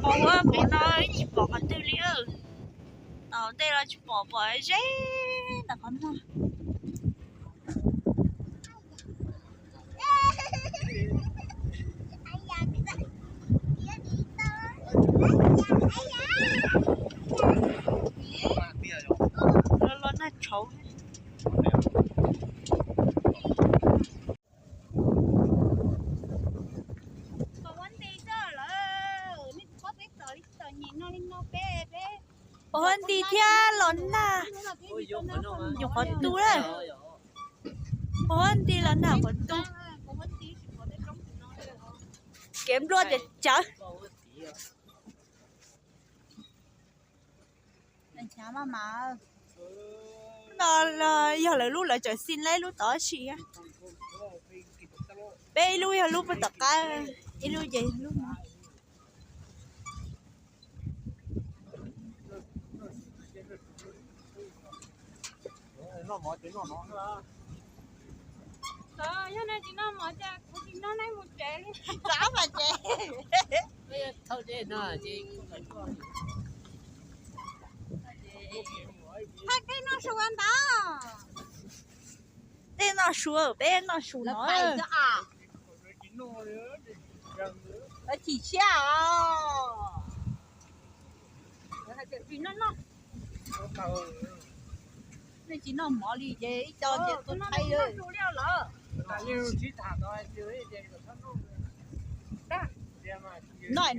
Ua pem no tsis pom qhov twg li. Tom ntej los tsis pom, pom ze ntawm qhov muag. Los nag tshauv. Pos huab nti thiab los nag, nyuam qhuav tu lawm. Pos huab nti los nag qhuav tu. Kev nplua tias cawv. No yog lawv lub, lawv tseem xi leb lub tod si. Peb ib lub yog lub puag tom qab, ib lub ces yog lub no. Tej noj su, peb noj su no. Lawv chim siab os. Nej tsis noj mov li ces ib co ces tuaj thaij. Noj,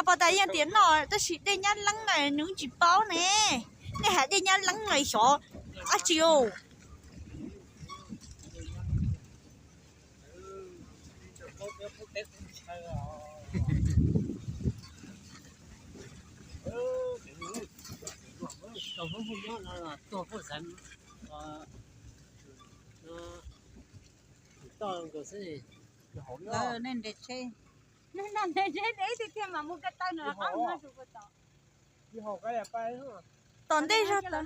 pos tas yeej tias noj tab sis dej nyab leeb na nws tsis paub ne. Nej hais dej nyab leeb na xyov dab tsi os. Nej nres tsheb, nej nres tsheb ib tug thiaj mam mus ko taw no. Tom ntej zog tod.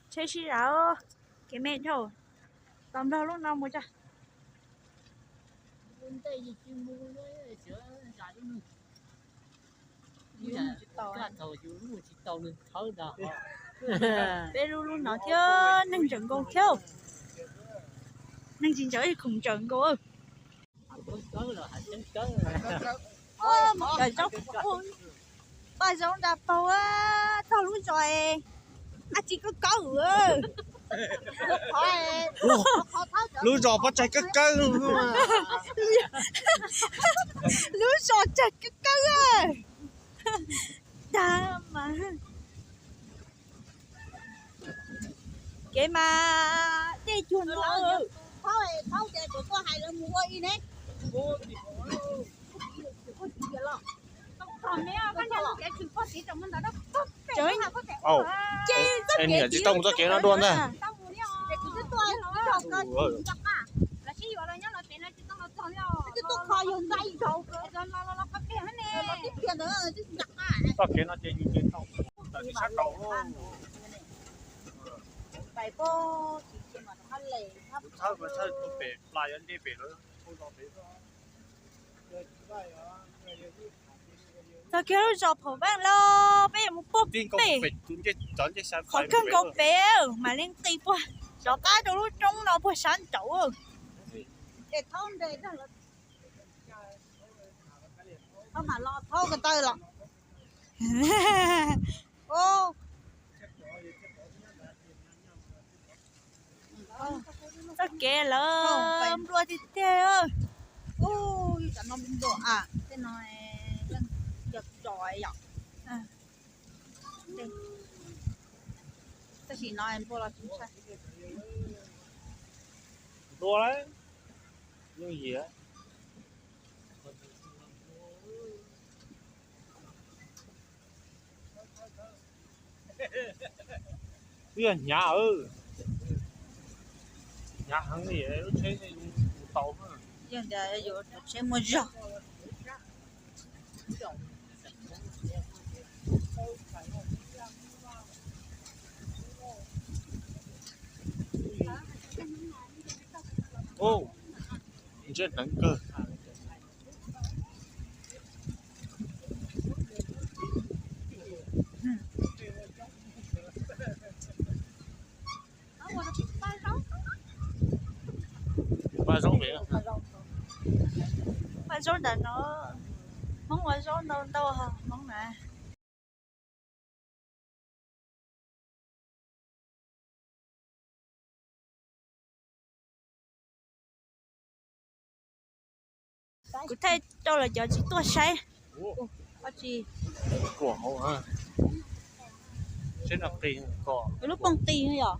Tsheb sib zam, kev me dhau. Tos nplog lub no mus tso. Peb lub lub no thiab neeg ntseem nkaus thiab. Neeg tsis ntseem ib khoom ntseem nkaus. Paj zaub nra paug, txog lub zos dab tsi kawg kawg. Lub zos pov tseg kawg kawg. Lub zos tseg kawg kawg. Dag mas. Kev mas dej cuag no. Ces niam tsis tau mus txoj kev no dua ntag. Txoj kev no ces yus ces tau, tawm tsis sab kaum. Txhawb ko txhawb tuaj pem plas yuav nce pem lawm, txog kiag lub zos Phaum Veej lawm, peb yuav mus puag pem, qhov kawg nkaus pem, mam li nqis puag rov qab rau lub roob no puag sab nraud. Txoj kev lawm nplua tiag tiag. Tej no yog tso yom. Tab sis no nplua los tsis ntshai. Nplua lawm, yooj yim. Twb yog hnyav, hnyav heev li lub tsheb mus tau. Yog tias yuav tsheb muaj zog. Ub, ntsej neev kawg. Paj zaub pem, paj zaub ntawm no, Hmoob ua zaub ntau ntau, Hmoob na. Kuv thaij rau lawv cov tsis tuaj saib. Tsis, lub pooj qis yom,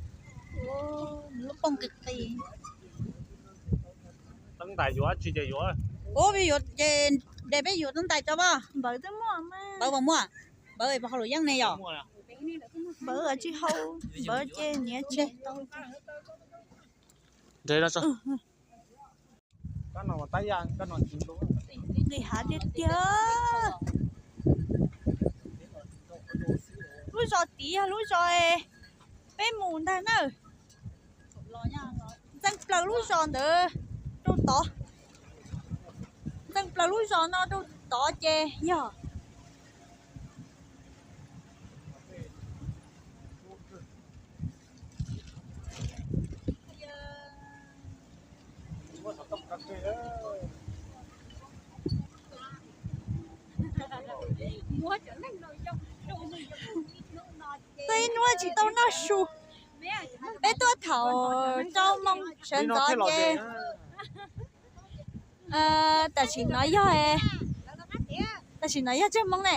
lub pooj qis qis. Teeb ntais yuav dab tsi ces yuav. Ub, peb yuav ces, de peb yuav teeb ntais tso pab. Npawv twb muaj, npawv puas muaj? Npawv puas hau luam yeeb ne yom? Npawv tsis hau, npawv ces niam tseg tau. Nres no tso. Nqis hav tiag tiag. Lub zos tid yog lub zos peb mus ntag na. Ntxeev plaws lub zos ntawd rau tod. Ntxeev plaws lub zos no rau tod ces yog Teb nuav tsis tau noj su. Peb tuaj thaum rau moos sawv ntxov ces tam sim no yog, tam sim no yog tsawg moos ne?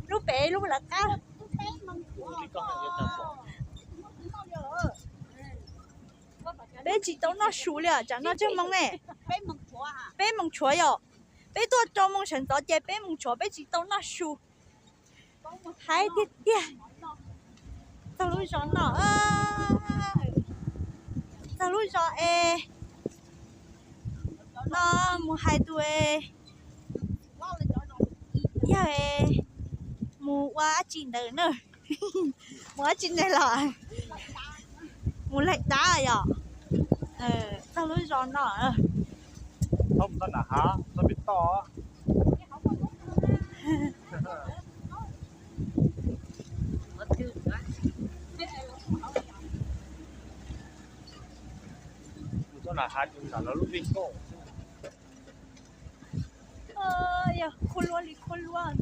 Lub pem lub lawv qab. Peb tsis tau noj su li os, tsam no tsawg moos ne? Peb moos tshuav yom. Peb tuaj rau moos sawv ntxov ces peb moos tshuav peb tsis tau noj su. Haib tiag tiag. Txog lub zos no, txog lub zos es no mus hais tus yawg mus ua dab tsi ntawd na. Mus dab tsi ntawd los mus laig dab yom. Txog lub zos no. Yog khua luaj li khua luaj.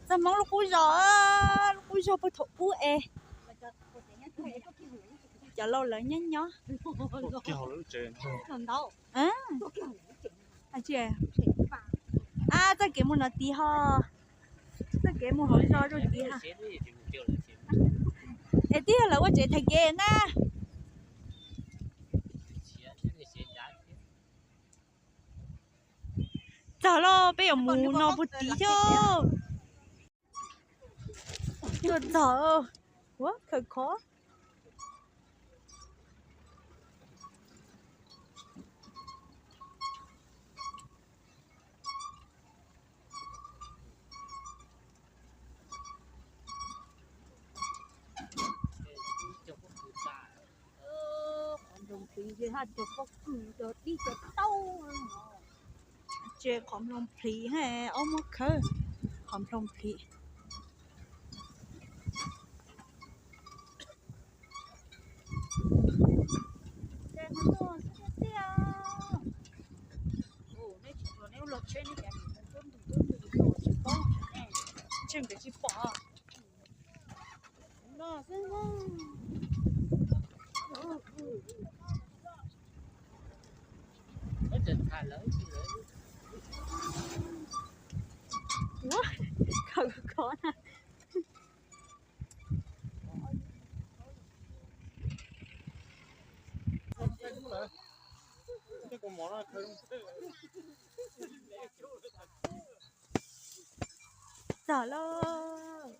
Txog Hmoob lub qub zos, lub qub zos puag thaum ub es cov laus lawv nyob nyob. Txoj kev mus no tid ho, txoj kev mus hauv zos rau tid ho. Es twb yog lawv ua tsev thaiv kev na. Txog lauj, peb yuav mus no puag tid thiab. Tuaj txog, ua khaws khov. Qhov nploos plis, cov pob kws, cov dib cov taub. Ces qhov nploos plis, ob muab khawb qhov nploos plis. Tsis pom. Khaws khov na. Txog lauj.